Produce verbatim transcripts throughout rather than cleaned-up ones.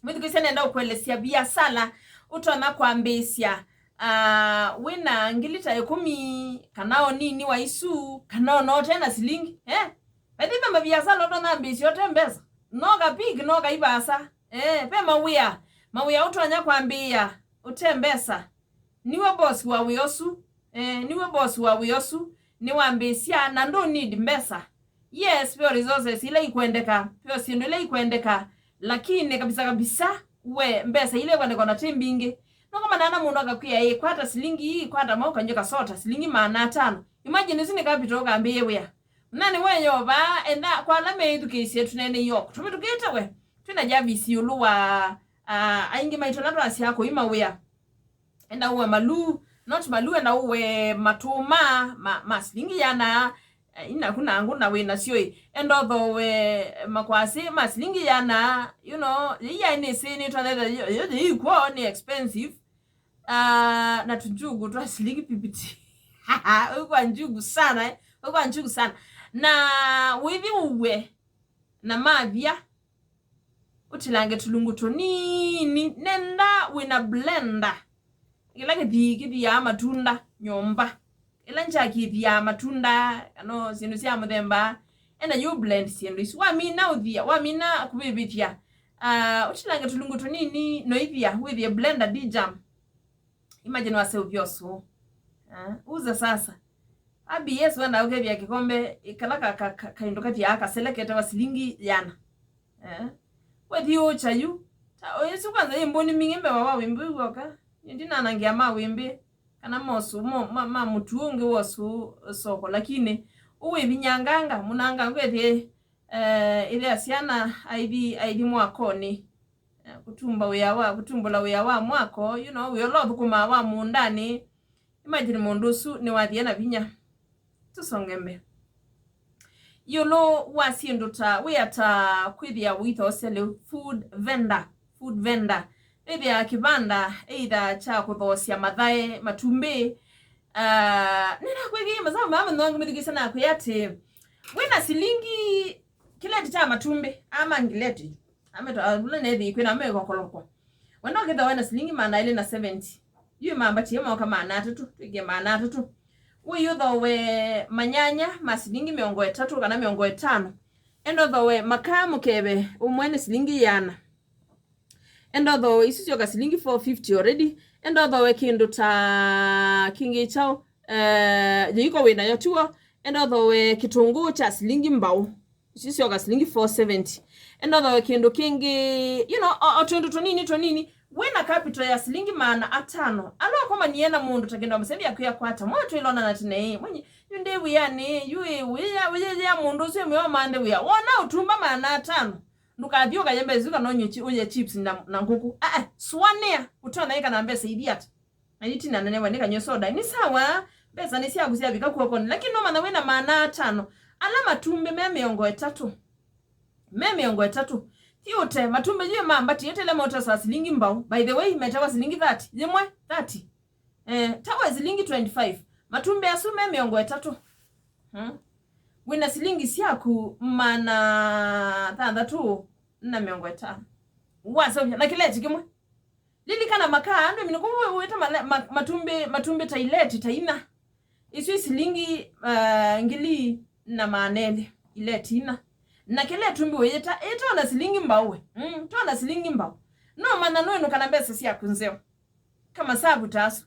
Mwĩthukĩĩsya, nenda ũkũelesya viasala ũtonya kwambĩĩsya, ah, wĩna ngili ta ĩkũmi, kana o nini wa isu, kana ona ũte na silingi, eh? Ĩthi ve maviasala ũtonya ambĩĩsya ũte mbesa. No kapik, no kaivasa. Eh, ve mawĩa, mawĩa ũtonya kwambĩĩa ũte mbesa. Niwe boss wa wĩa ũsu. Eh, niwe boss wa wĩa ũsu. Nĩwambĩĩsya na ndũ need mbesa. Yes, veo resources ila ikwendeka, veo syĩndũ ila ikwendeka, lakini kabisa kabisa, we mbesa ila ikwendeka ona ti mbingĩ. Nũkomana na mũndũ akakwĩa, "Ĩ, kwata silingi ii, kwata mau kanyũ kasota, silingi maana atano." Imagine, isu nĩ capital ũkambĩĩe wĩa. Na nĩ we yova, enda kwa ala meĩthukĩĩsye tũnene iyoko. Tũvĩtũkĩte we, twĩna Jarvis ĩũlũ wa, ah, aingĩ maitũ ala twasyaa kũima wĩa. Enda ũwe maluu, not maluu, enda ũwe matũma ma, ma silingi yana, eh, inaku na ngũ na wĩ nasyo ĩ. Enda ũthowe makwasĩ ma silingi yana, you know, yĩia nĩsĩ nĩtwanetha yo, yo, yĩikw'o nĩ expensive. Ah, na tũnjugu twa silingi pipiti. Ũkwa njugu sana, eh? Ũkwa njugu sana. Na wĩthi ũwe na mavia, ũtilange tũlungu tũnini, nenda wĩna blender. Kĩla kĩthii kĩthiaa matunda nyũmba. Ĩla njaki ĩthiaa matunda, kana syĩndũ sya mũthemba, enda yu blend syĩndũ isu. Wamina ũthia, wamina kũvĩvĩthya, ah, ũtilange tũlungu tũnini, no ithia, wĩthie blender di jam. Imagine waseũvya ũsũũ. Ah, uza sasa. Abi Yesu enda ũkethia kĩkombe, kala ka, ka, ka, kaindo kathiaa kaselekete wa silingi yana. Eh? Wethi ũkya yu. Ta, ĩsu kwanza yĩ mbũni mingĩ mbee wa wĩmbĩ w'oka. Ndinanangĩa ma wĩmbĩ, kana ma ũsũũ, mo, ma, ma mũtuo ũngĩ wa ũsũũ soko. Lakini, ũwĩvinyanganga, mũnanga ngwethie, eh, ĩthea syana, aithi, aithi mwakonĩ. Eh, kũtumba wĩa wa, kũtumbũla wĩa wa mwako, you know, wĩa ũla ũthũkũmaa wa mũũndanĩ. Imagine mũndũ ũsu nĩwathie na vinya. Tũsonge mbee. Ĩũlũ wa syĩndũ ta, wĩa ta kwĩthĩa ũithoosya lĩu, food vendor, food vendor. Wĩthĩa kĩvanda either kya kũthoosya mathae, matumbĩ. Ah, nĩnakwĩkĩie masavu maa manongi mĩthikĩsya nakwĩa atĩ, wĩna silingi kĩleti kya matumbĩ, ama ngileti, ameta, ula nethi kwĩna mekokolokwa. Wenda ũkĩthĩa wĩna silingi maana elĩ na seventy. Yu mambatie moka maana atatũ, twĩkie maana atatũ. Ũi ũthowe manyanya ma silingi mĩongo ĩtatũ kana mĩongo ĩtano. Enda ũthowe makaa mũkeve ũmwe nĩ silingi yana. Enda ũthowe isu syoka silingi four fifty already. Enda ũthowe kĩndũ ta kĩngĩ kyaũ, eh, yĩiko wĩ nayo tiwo. Enda ũthowe kĩtũngũũ kya silingi mbaũ. Isu syoka silingi four seventy. Enda ũthoe kĩndũ kĩngĩ, you know, o, o twĩndũ tũnini tũnini. Wĩna capital ya silingi maana atano. Ala ũkomanie na mũndũ ta kĩndũ amũsembia kwĩa kwata. Mwatwĩlonana tene ĩ. Mwenye, yu ndĩ wĩanĩ, yu ĩ, wĩya, wĩyĩya mũndũ ũsu ĩmwe omanthe wĩa. Wona ũtumba maana atano. Ndũkathi ũkaye mbesa isu kana ũnywe chi-, ũye chips na, na ngũkũ. Ah, ah, sũanĩa, ũtonya ĩka na mbesa ithi ata. Na yu tina nene we, nĩkanywe soda. Nĩ sawa, mbesa nĩ syaku syavika kw'okonĩ, lakini nomanya wĩna maana atano. Ala matumbĩ me mĩongo ĩtatũ. Me mĩongo ĩtatũ. Thiũte, matumbĩ yu mambatie, tele motesa silingi mbau. By the way, metewa silingi thirty. Yĩmwe, thirty. Eh, tawe silingi twenty-five. Matumbĩ asu me mĩongo ĩtatũ. Hmm? Wĩna silingi syaku maana thanthatũ na mĩongo ĩtano. Waseũvya, na kĩleti kĩmwe. Lilikana makaa, andũ mĩnĩ kũu wĩta male-, ma-, matumbĩ, matumbĩ ta ileti ta ina. Isu i silingi, uh, ngili na maana elĩ, ileti ina. Na kĩla ĩtumbĩ wĩyĩta, ĩtona silingi mbau we. Mm, tona silingi mbau. No manya nũĩnũka na mbesa syaku nzeo. Kama savu ta asu.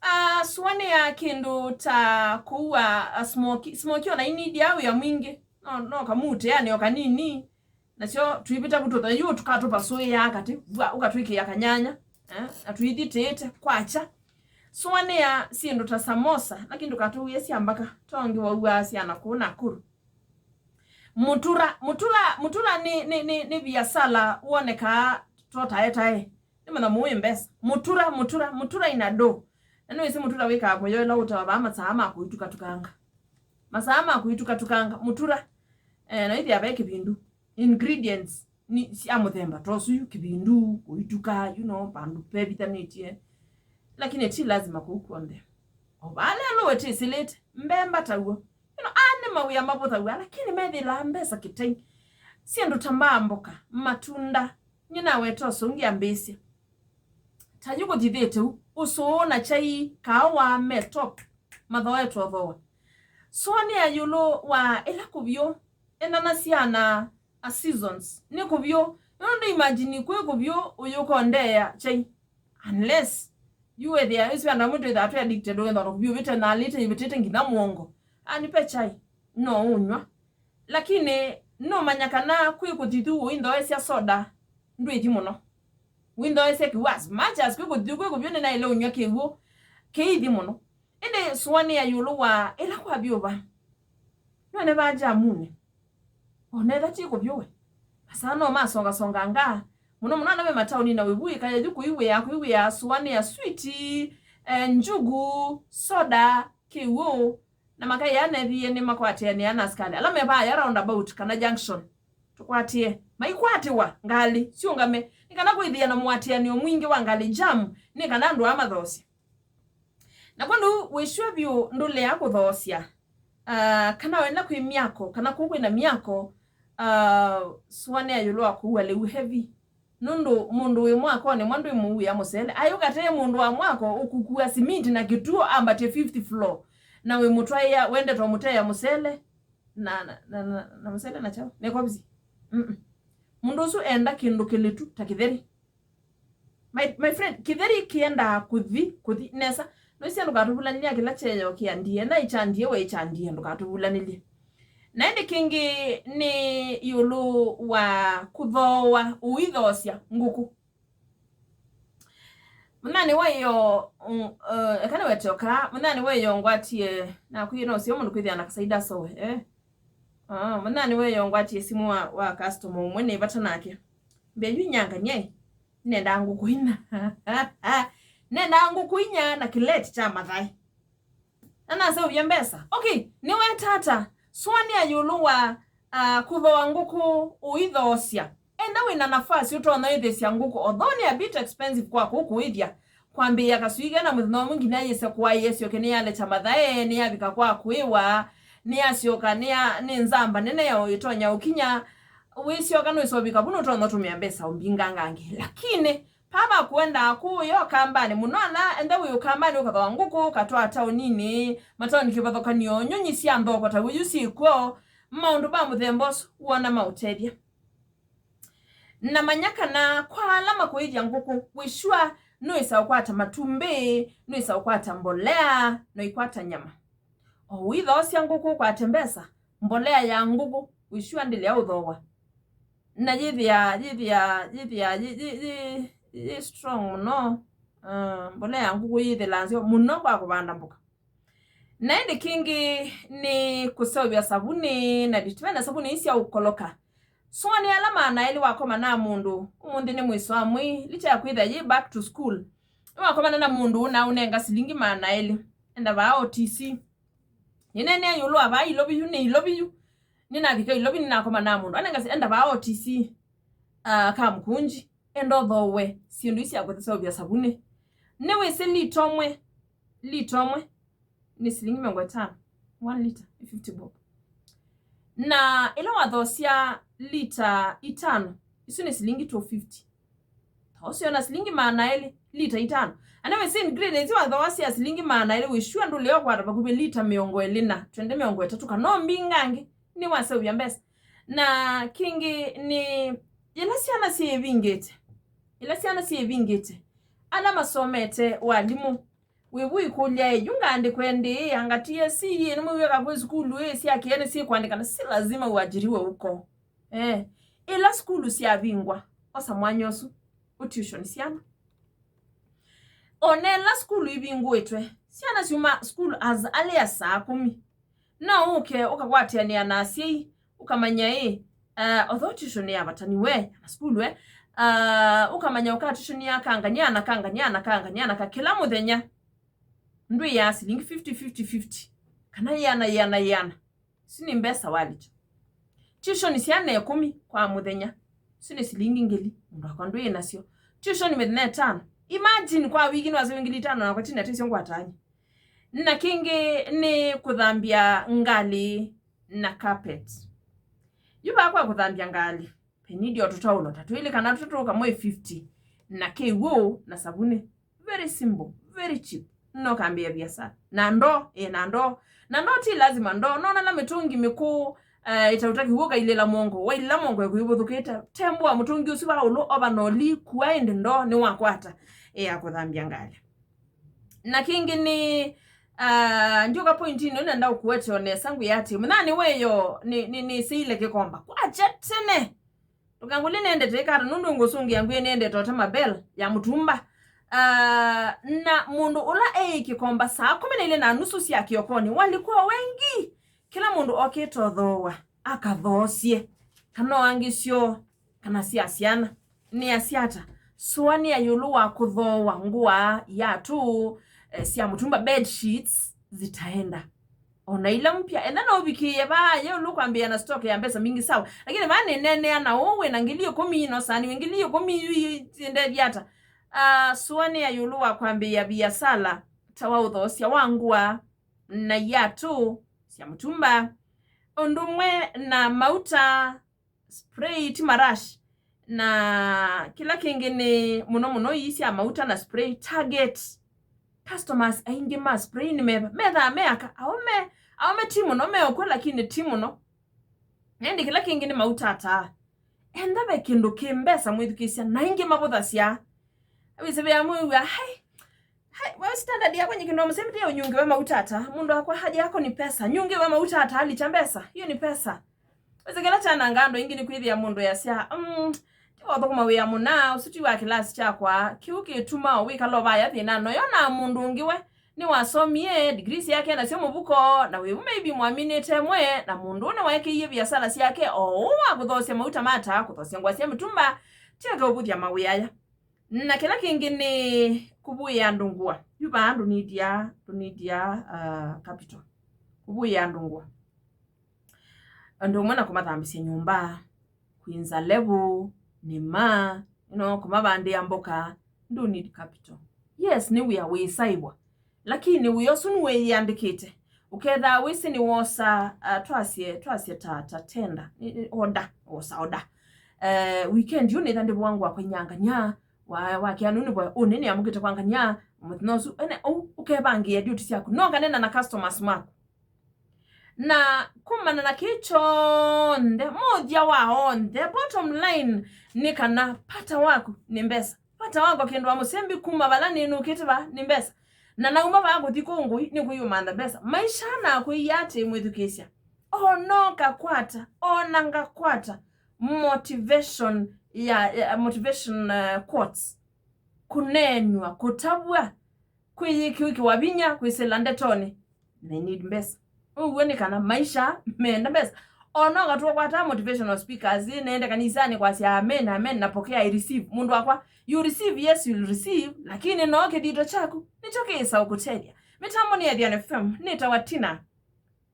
Ah, sũanĩa kĩndũ ta kũua, ah, smoki. Smoki ona inidia wĩa mwingĩ. No, no kamute, yani o kanini. Nasyo twĩvĩta kũtũtha yu tũkatũvasũĩaa katĩ, vwa, ũkatwĩkĩa kanyanya, eh, na tũithitĩĩte kwakya. Sũanĩa syĩndũ ta samosa, lakini ndũkatũw'ĩe sya mbaka, ta ũngĩ wauaa syana kũu Nakuru. Mũtura, mũtura, mũtura nĩ, nĩ, nĩ, nĩ viasala wonekaa totaetae. Nĩmanya mũĩ mbesa. Mũtura, mũtura, mũtura ina do. Na nĩwĩsĩ mũtura wĩkaa mũyo ĩla ũtawa vaa masaa ma kũitukatukanga. Masaa ma kũitukatukanga, mũtura. Eh, na ĩthĩa ve kĩvindu. Ingredients nĩ sya mũthemba ta ũsu, yu kĩvindu, kũituka, you know, vandũ vevithanĩtye. Lakini ti lazima kũu kw'onthe. O vaa lelũ wetĩsĩlĩte, mbemba taw'o. You know, aa nĩ mawĩa mavũthaw'a, lakini methĩlaa mbesa kĩtai. Syĩndũ ta mbaa, mboka, matunda, Nyie naweta ũsũngĩa mbĩsya. Ta yu kũthithĩte u, ũsũũ na kyai, kaawa, me top, mathoetwe ũthooa. Sũanĩa ĩũlũ wa ĩla kũvyũ, ĩnana syana a seasons. Nĩ kũvyũ, nũndũ imagine kwĩ kũvyũ ũyũkondeea kyai. Unless, yu wĩthĩa, ĩsu andũ amwe twĩthaa twĩ addicted, ũkethwa kũvyũ ũvĩte na alĩte, ivĩtĩte nginya mũongo. Ani pe kyai, no ũnyw'a. Lakini, nũmanya kana kwĩ kũthithu ũithoesya soda, ndwĩthi mũno. Ũithoesya kĩw'ũ, as much as kwĩ kũthithu kwĩ kũvyũ nĩnaĩle ũnyw'a kĩw'ũ, kĩithi mũno. Ĩndĩ sũanĩa ĩũlũ wa ĩla kwavyũva. Nĩwone vaa jamunĩ. Onetha ti kũvyũwe. Masaa no masongasongangaa. Mũno mũno ala me mataũni na wĩvu ĩkaya yu kũiw'ĩa, kũiw'ĩa sũanĩa switi, eh, njugu, soda, kĩw'ũ, na makaĩa nethie nĩmakwatĩanĩa na asikalĩ ala me vaa ya roundabout kana junction. Tũkwatĩe. Maikwatĩwa ngalĩ syũngame, nĩ kana kwĩthĩa na mũatĩanĩo mwingĩ wa ngalĩ jam, nĩ kana andũ aa mathoosye. Na kwondũ wĩsw'a vyũ ndũlea kũthoosya, ah, kana wenda kwĩ myako, kana kũu kwĩna myako, ah, sũanĩa ĩũlũ wa kũua lĩu heavy. Nũndũ mũndũ wĩ mwakonĩ mwa ndwĩmũuĩa mũsele. Ayũka tee mũndũ wa mwako ũkũkua simiti na kĩtuo ambatye fifth floor. Na wĩmũtwaĩa wendete ũmũteea mũsele na, na, na, na, na mũsele na kyaũ? Na ĩkovisi. Mm-mm. Mũndũ ũsu enda kĩndũ kĩlĩtu ta kĩtheri. My, my friend, kĩtheri kĩendaa kũthi, kũthi nesa. Noisia ndũkatũvulanĩlya kĩla kyeyo kĩandie. Enda ĩkyandie, we ĩkyandie, ndũkatũvulanĩlye. Na ĩndĩ kĩngĩ nĩ ĩũlũ wa kũthooa, ũithoosya ngũkũ. Mũnyanĩ wa ĩyo, mm, eh, eka nĩwete ũka, mũnyanĩ wa ĩyo ngwatie, nakwĩie no sio mũndũ kwĩthĩa na kasaida sowe, eh? Ah, mũnyanĩ wa ĩyo ngwatie simũ wa, wa customer ũmwe nĩ vata nake. Mbĩa yu inyangany'e, nendaa ngũkũ inya. Nendaa ngũkũ inya na kĩleti kya mathaĩ. Na naseũvya mbesa. Okay, nĩwetata. Sũanĩa ĩũlũ wa, ah, kũthooa ngũkũ ũithoosya. Enda wĩna nafasi ũtonya ĩthĩsya ngũkũ, although nĩ a bit expensive kwa kũkũĩthya. Kwambĩĩa kasui kena mũthenya ũmwe nginya yĩse kũaĩa, ĩsyoke nĩyalekya mathaĩ, nĩyavika kwa kũĩwa, nĩyasyoka, nĩya, nĩ nzamba nene ya ĩtonya ũkinya. Wĩsyoka nũĩsovika vu nũtonya ũtũmĩa mbesa ũmbingangange. Lakini, Pava kũendaa kũũya ũkambanĩ mũno, ana enda wĩ ũkambanĩ ũkathooa ngũkũ, ũkatwaa taoninĩ, mataoni kĩvathũkany'o, nyũnyi sya nthokota wĩyu syĩkw'o, maũndũ ma mũthemba ũsu wona maũtethya. Na manya kana kwa ala makũĩthya ngũkũ, wĩ sure nũĩsa ũkwata matumbĩ, nũĩsa ũkwata mbolea, na ũikwata nyama. O ũithoosya ngũkũ ũkwate mbesa, mbolea ya ngũkũ wĩ sure ndĩlea ũthooa. Na yĩthĩa, yĩthĩa, yĩthĩa, yĩ, yĩ, yĩ, yĩ strong mũno. Ah, mbolea ya ngũkũ yĩthĩla nzeo mũno kwa kũvanda mboka. Na ĩndĩ kĩngĩ nĩ kũseũvya savunĩ na detergent na savunĩ ii sya ũkoloka. Sũanĩa ala maana elĩ wakoma na mũndũ, ũmũnthĩ nĩ mwĩso wa mwei, licha ya kwĩthĩa yĩ back to school. Nĩwakomana na mũndũ ũna ũnenga silingi maana elĩ. Enda vaa O T C. Nĩneenea ĩũlũ wa vaa Ilovi yu, nĩ Ilovi yu. Nĩnavika Ilovi, nĩnakoma na mũndũ. Anenga si-, enda vaa O T C, ah, Kamkunji. Enda ũthooe syĩndũ ii sya kũseũvya savunĩ. Nĩwĩsĩ lita ũmwe, lita ũmwe nĩ silingi mĩongo ĩtano. One liter nĩ fifty bob. Na ĩla wathoosya lita itano, isu nĩ silingi two fifty. Ta ũseo na silingi maana elĩ, lita itano. Ana wĩsĩ ingredients wathoosya silingi maana elĩ, wĩ sure ndũlea ũkwata vakuvĩ lita mĩongo ĩlĩ na, twende mĩongo ĩtatũ, kana ũmbingangĩ, nĩwaseũvya mbesa. Na kĩngĩ nĩ, yĩla syana syĩvingĩte, yĩla syana syĩvingĩte, ala masomete walimũ, wĩvu ikũlya ĩ, yu ngaandĩkwe ndĩĩ, anga T S C ĩ, nĩmwĩw'e kakwĩ sukulu ĩ, sya kĩene syĩkwandĩkana, si lazima uajiriwe huko. Eh, ĩla sukulu syavingwa, osa mwanya ũsu, ũtuition syana. Ona ĩla sukulu ivingũĩtwe, syana syuma sukulu as early as saa kũmi. No ũke ũkakwatĩanĩa na asyai, ũkamanya ĩ, uh, although tuition nĩ ya vata nĩ we, na sukulu, eh, uh, ũkamanya ũka tuition ya kanganyana, kanganyana, kanganyana, ka kĩla mũthenya. Ndwĩaa silingi fifty, fifty, fifty. Kana yĩana, yĩana, yĩana. Isu nĩ mbesa walĩkya. Tuition syana ĩkũmi kwa mũthenya. Isu nĩ silingi ngili. Mũndũ wakwa ndwĩ nasyo. Tuition mĩthenya ĩtano. Imagine kwa wiki nĩwaseũvya ngili itano nakwa tina tisyo ngwatany'a. Na kĩngĩ nĩ kũthambya ngalĩ na carpet. Yu vaa kwa kũthambya ngalĩ. Penidio tũtaulo ta twĩlĩ kana tũtũ kamwe fifty, na kĩw'ũ na savunĩ. Very simple, very cheap. No kambĩĩa biasala. Na ndoo, ĩ, na ndoo. Na ndoo ti lazima ndoo. Nona la mĩtũngi mĩkũũ, eh, ĩtauta kĩw'ũ kailĩla mongo. Wailĩla mongo ĩkũivũthũkĩte. Tembũa mũtũngi ũsu va ũlũ, ova na ũli, kua ĩndĩ ndoo nĩwakwata. Ĩ, ya kũthambya ngalĩ. Na kĩngĩ nĩ, ah, ndiũka point ĩno nenda ũkuete o nesa ngwĩa atĩ, mũnyanĩ weyo nĩ, nĩ, nĩsĩile kĩkomba. Kwakya tene. Ndũkangũlye nĩendete ĩkata nũndũ ngũsũngĩa ngwĩ nĩendete ũtema bell ya mũtumba. Ah, na mũndũ ũla eĩ kĩkomba saa kũmi na ilĩ na nusu sya kĩokonĩ, walikuwa wengi. Kĩla mũndũ okĩte ũthooa, akathoosye. Kana oangĩ syoo, kana sya syana. Nĩasya ata? Sũanĩa ĩũlũ wa kũthooa ngũa, iatũ, eh, sya mũtumba, bed sheets, zitaenda. Ona ila mpya, enda no ũvikĩĩe vaa, ye ũlũ kwambĩĩa na stock ya mbesa mingi, sawa. Lakini vaa nĩneenea na ũũ wĩna ngili ĩkũmi, no sani wĩ ngili ĩkũmi yu i-, iendethya ata? Ah, sũanĩa ĩũlũ wa kwambĩĩa viasala ta wa ũthoosya wa ngũa na iatũ sya mũtumba, ũndũ ũmwe na mauta, spray, ti marash, na kĩla kĩngĩ nĩ mũno mũno ii sya mauta na spray. Target. Customers aingĩ ma spray nĩ meva, methaa me aka, aũme, aũme ti mũno, me ũkw'o, lakini ti mũno. Na ĩndĩ kĩla kĩngĩ nĩ mauta ataa. Enda ve kĩndũ kĩ mbesa, mwĩthukĩĩsya, na aingĩ mavũthasya. Wĩsĩvĩa mwĩw'a, hai, hai, wewe standard yako nyikindwa msembi pia unyungiwe mauta ata. Mundu akwa haja yako ni pesa. Nyungiwe mauta ata alicha mbesa. Hiyo ni pesa. Wĩsĩ kĩla kyananga andũ aingĩ nĩ kwĩthĩa mũndũ easya, mm, ti wathũkũma wĩa mũna, ũsu ti wa kĩlasi kyakwa, kĩu kĩtuma wĩkala ũvaya thĩna noyo na mũndũ ũngĩ we nĩwasomie, degrees yake nasyo mũvuko, na wĩvu maybe mwaminĩte mwe, na mũndũ ũũ nĩwaekĩie viasala syake o ũũ wa kũthoosya mauta ma taa, kũthoosya ngũa sya mĩtumba, ti eke ũvũthya mawĩa aya. Na kĩla kĩngĩ nĩ kũvũĩa andũ ngũa. Yu vaa ndũnĩthya, ndũnĩthya, uh, capital. Kũvũĩa andũ ngũa. Andũ ũmwe na kũmathambĩsya nyũmba, kwinza level, nĩma, you know, kũmavandĩa mboka, ndũ need capital. Yes, nĩ wĩa wĩsaĩvwa. Lakini wĩa ũsu nĩwĩyĩandĩkĩte. Ũkethaa wĩsĩ nĩwosa, uh, twasye, twasye ta, ta tender, nĩ, nĩ order, wosa order. Eh, weekend yu nĩtha ndĩvũa ngũa kwa inyangania, wa, wa kĩanu nĩvwa, ũnĩ nĩamũkĩte kwa ngania, mũthenya ũsu, ene, ũu, ũkevangĩĩa duty syaku. No kanena na customers maku. Na kumana na kĩĩ kyonthe, mũthya wa onthe, bottom line, nĩ kana vata waku nĩ mbesa. Vata wakwa kĩndũ wa mũsembi kuma vala nĩnũkĩte va nĩ mbesa. Na nauma vaa kũthi kũngũi nĩ kũiũmantha mbesa. Maisha nakwĩie atĩ mwĩthukĩĩsya. Ona ngakwata, ona ngakwata motivation ya, ya motivation, uh, quotes. Kũneenw'a, kũtavw'a, kwĩyĩkĩwa vinya, kwĩsĩla ndetonĩ. They need mbesa. Ũw'o nĩ kana maisha menda mbesa. Ona ũkatũkwataa motivational speakers, nende kanisanĩ kwasya amen, amen, napokea, I receive. Mũndũ wakwa, you receive, yes, you'll receive, lakini no kĩthito kyaku nĩkyo kĩĩsa ũkũtethya. Mĩtambo nĩ Athiani F M, nĩtawa Tina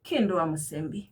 Kĩndũ wa Mũsembi.